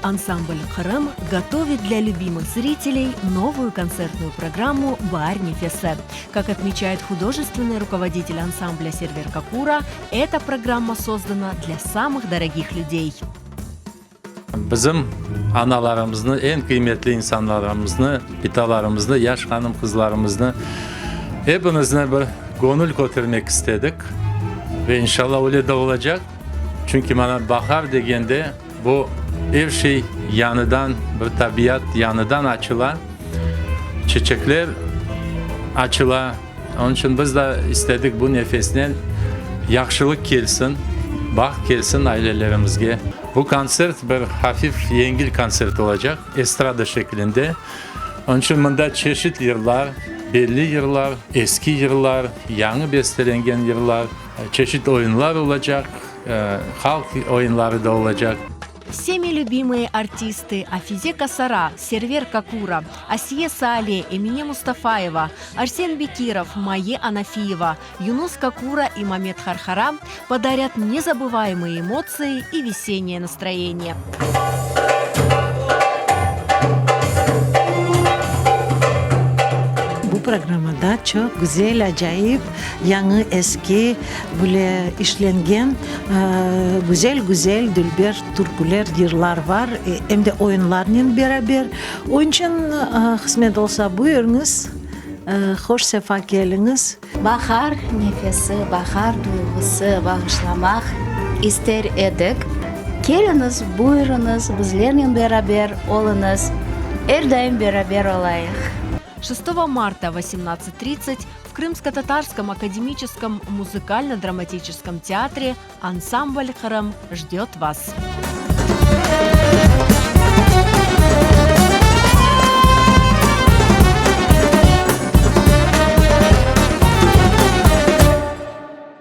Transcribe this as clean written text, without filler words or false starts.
Ансамбль «Qırım» готовит для любимых зрителей новую концертную программу «Baar nefesi». Как отмечает художественный руководитель ансамбля Сервер Какура, эта программа создана для самых дорогих людей. Bizim analarımıznı, eñ qıymetli insanlarımıznı, bitalarımıznı, yaş hanım qızlarımıznı, epimizni bir göñül kötermek istedik ve inşallah öyle de olacaq. Çünki mana bahar degende bu er şey yañıdan, bir tabiat yañıdan açıla, çeçekler açıla. Onıñ içün biz de istedik bu nefesnen yahşılıq kelsin, baht kelsin ailelerimizge. Bu kontsert bir hafif, yengil kontsert olacaq, estrada şeklinde. Onıñ içün mında çeşit yırlar, belli yırlar, eski yırlar, yañı bestelengen yırlar, çeşit oyunlar olacaq, halq oyunları da olacaq. Vsemi lübimые artisty Afize Kasara, Server Kakura, Asiye Saale, Emine Mustafayeva, Arsen Bekirov, Maye Anafiyeva, Yunus Kakura и Mamet Harhara podarят nezabıvaemые emotsii и vesennее nastroyeniye. Bu programmada çoq güzel, acayip, yañı, eski, böyle işlengen güzel-güzel, dülber türküler, yırlar var, em de oyunlarnen beraber. Onıñ içün, qısmet olsa, buyurıñız, hoş sefa keliñiz. Bahar nefesi, bahar duyğusı bağışlamaq ister edik. Keliñiz, buyurıñız, bizlernen beraber oluñız, er daim beraber olayıq. Şestogo marta, vosemnadtsat tridtsat, v Krımsko-tatarskom akademicheskom muzıkalno-dramaticheskom teatre ansambl Qırım jdet vas.